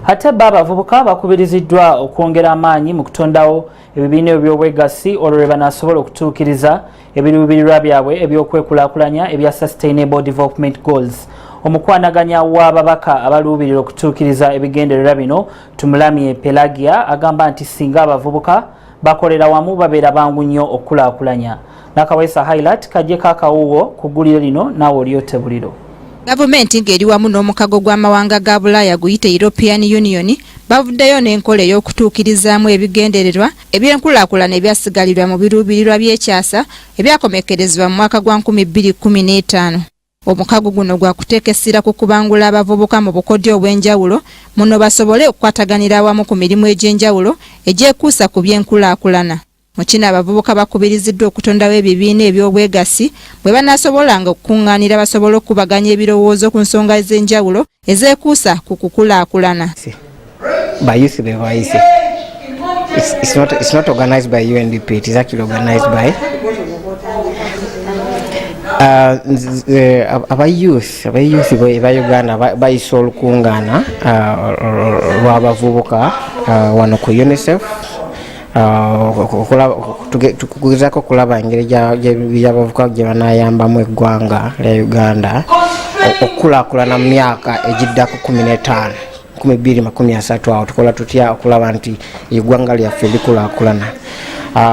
Ate bo abavubuka bakubiriziddwa okwongera amaanyi mu kutondawo ebibiina eby'obwegassi, olwo lwe banaasobola okutuukiriza ebiruubirirwa byabwe eby'okwekulaakulanya ebya Sustainable Development Goals. Omukwanaganya w'ababaka abaluubirira okutuukiriza ebigendererwa bino, Tumulamye Pelagia, agamba nti singa abavubuka bakolera wamu, babeera bangu nnyo okukulaakulanya. Nakaweesa Highlight kajjeko akawuwo ku ggulire lino, naawe olyote buliro. Gavumenti ng'eri wamu n'omukago gw'amawanga ga Bulaaya guyite European Union bavuddeyo n'enkola ey'okutuukirizaamu ebigendererwa ebyenkulaakulana ebyasigalirwa mu biruubirirwa by'ekyasa ebyakomekkerezebwa mu mwaka gwa 2015. Omukago guno gwa kuteeka essira ku kubangula abavubuka mu bukodyo obw'enjawulo muno basobole okukwataganira awamu ku mirimu egy'enjawulo egyekuusa ku byenkulaakulana. Mu kino abavubuka bakubiriziddwa okutondawo ebibiina eby'obwegassi bwe banaasobolanga okukuŋŋaanira basobole okukubaganya ebirowoozo ku nsonga ez'enjawulo ezeekuusa ku kukulaakulana. By youth be bayise. It's not organized by UNDP, it is actually organized by aba youth ba Uganda. Bayise olukungaana lw'abavubuka wano ku UNICEF kugezaako okulaba engeri gy'abavubuka gye banayambamu eggwanga lya Uganda okukulaakulana mu myaka egiddako 15, 2030. Awo tukola tutya okulaba nti eggwanga lyaffe likulaakulana?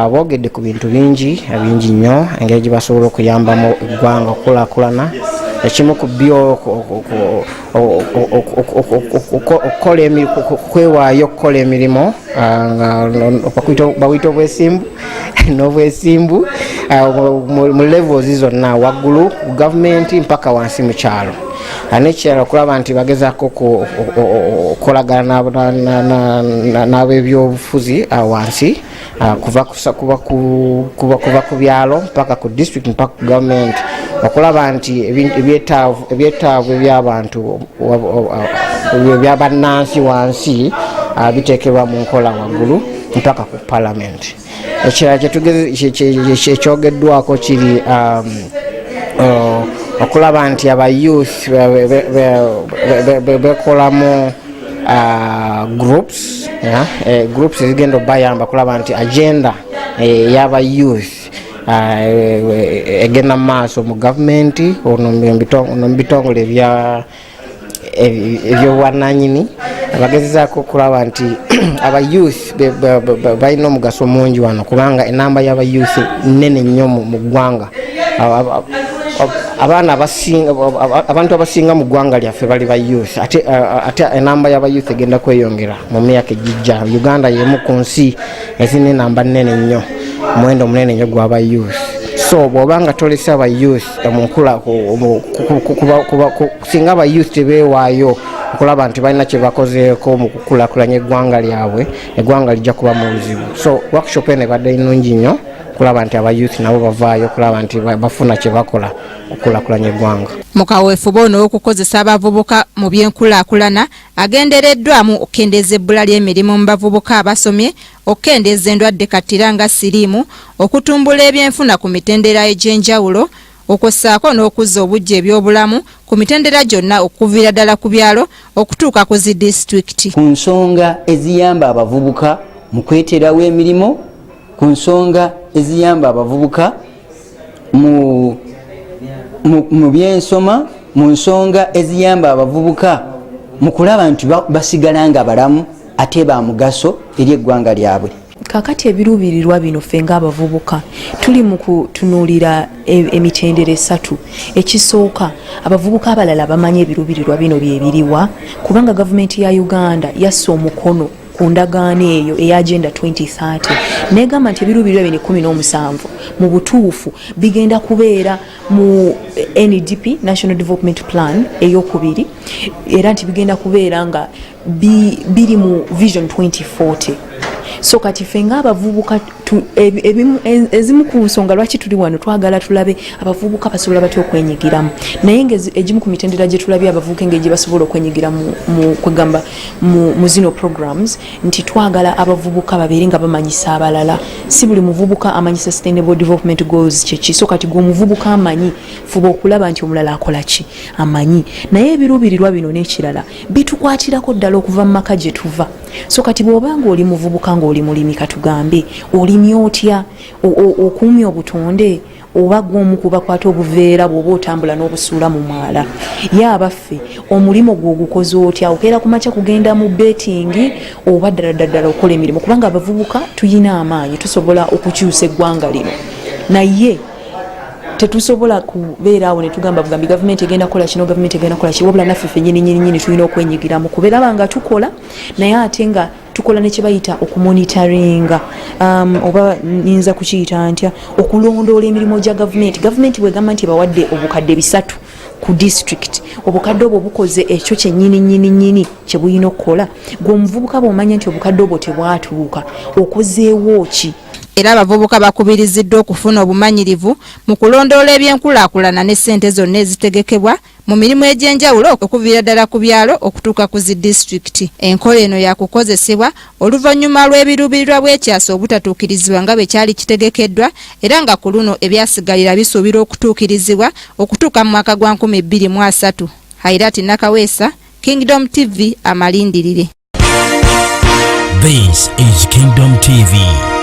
Boogedde ku bintu bingi bingi nnyo, engeri gye basobola okuyambamu eggwanga okukulaakulana. Ekimu ku byo kwewaayo okukola emirimu nga bawuyita obwesimbu n'obwesimbu mu levels zonna, waggulu ku gavumenti mpaka wansi mu kyalo. N'ekirala, okulaba nti bagezaako okukolagana n'ab'ebyobufuzi wansi, kuva ku byalo mpaka ku district mpaka ku gavumenti, okulaba nti ebyetaavu ebyabantu ebyabannansi wansi biteekebwa mu nkola waggulu mpaka ku parliament. Ekirala ekyogeddwako kiri okulaba nti aba youth bekolamu groups, yeah? Groups ezigenda obayamba kulaba nti agenda ey'aba youth egenda mu maaso mu gavumenti ono mu bitongole ebyobwannanyini. Bagezezaako okulaba nti aba youth balina omugaso mungi wano, kubanga enamba y'aba youth nene nnyo mu ggwanga. Abaana abasinga, abantu abasinga mu ggwanga lyaffe bali ba youth, ate enamba y'aba youth egenda kweyongera mu myaka egijja. Uganda yemu ku nsi ezirina enamba nnene nnyo, omuwendo omunene nnyo gw'aba youth. So bw'oba nga tolese aba youth mu nkula singa aba youth tebeewaayo okulaba nti balina kye bakozeeko mu kukulaakulanya eggwanga lyabwe, eggwanga lijja kuba mu buzibu. So workshop eno ebadde nnungi nnyo okulaba nti aba youth nabo bavaayo okulaba nti bafuna kye bakola okukulaakulanya eggwanga. Mu kaweefube ono ow'okukozesa abavubuka mu byenkulaakulana agendereddwamu okukendeeza ebbula ly'emirimu mu bavubuka abasomye, okukendeeza endwadde kattira nga siriimu, okutumbula ebyenfuna ku mitendera egy'enjawulo, okwossaako n'okuzza obuggya ebyobulamu ku mitendera gyonna okuviira ddala ku byalo okutuuka ku zi disitulikiti. Ku nsonga eziyamba abavubuka mu kweterawo emirimu, ku nsonga eziyamba abavubuka mu byensoma, mu nsonga eziyamba abavubuka mu kulaba nti basigala nga balamu ate ba mugaso eri eggwanga lyabwe. Kakati ebiruubirirwa bino, ffe ng'abavubuka tuli mu kutunuulira emitendera esatu. Ekisooka, abavubuka abalala bamanyi ebiruubirirwa bino byebiriwa, kubanga gavumenti ya Uganda yassa omukono ku ndagaano eyo eya Agenda 2030 negamba nti ebiruubirirwa bino 17 mu butuufu bigenda kubeera mu NDP, National Development Plan eyokubiri, era nti bigenda kubeera nga biri mu Vision 2040. So kati ffe ng'abavubuka ezimu ku nsonga lwaki tuli wano, twagala tulabe abavubuka basobola batya okwenyigiramu. Naye nga egimu ku mitendera gye tulabye abavubuka engeri gye basobola okwenyigira mu kwegamba mu zino programs, nti twagala abavubuka babeere nga bamanyisa abalala. Si buli muvubuka amanyi Sustainable Development Goals kyeki. So kati gwe omuvubuka amanyi, fuba okulaba nti omulala akola ki, amanyi. Naye ebiruubirirwa bino n'ekirala bitukwatirako ddala okuva mu maka gye tuva. So kati bw'oba nga oli muvubuka ng'oli mulimi, katugambe olimye otya, okuumye obutonde, oba gwe omu kubakwata obuveera bw'oba otambula n'obusuula mu mwala? Ye abaffe, omulimu gwe ogukoze otya? Okeera ku makya kugenda mu betting, oba ddala ddala ddala okola emirimu? Kubanga abavubuka tuyina amaanyi, tusobola okukyusa eggwanga lino, naye tetusobola kubeera awo netugamba bugambi gavumenti egenda kukola kino, gavumenti egenda kukola ki. Wabula naffe ffe nyini nyini nyini tulina okwenyigiramu kubeeraba nga tukola, naye ate nga tukola nekyebayita okumonitoringa, oba nyinza kukiyita ntya, okulondoola emirimu gya gavumenti. Gavumenti bwegamba nti ebawadde obukadde 300 ku district, obukadde obwo bukoze ekyo kyenyini nyini nyini kyebulina okukola? Gwe omuvubuka bwomanya nti obukadde obwo tebwatuuka, okozeewo ki? Era abavubuka bakubiriziddwa okufuna obumanyirivu mu kulondoola ebyenkulaakulana ne ssente zonna ezitegekebwa mu mirimu egy'enjawulo, okuviira ddala ku byalo okutuuka ku zi disitulikiti. Enkola eno yakukozesebwa oluvannyuma lw'ebiruubirirwa bw'ekyasa obutatuukirizibwa nga bwe kyali kitegekeddwa, era nga ku luno ebyasigalira bisuubirwa okutuukirizibwa okutuuka mu mwaka gwa 2030. Hairati Nakaweesa, Kingdom TV, amalindirire. This is Kingdom TV.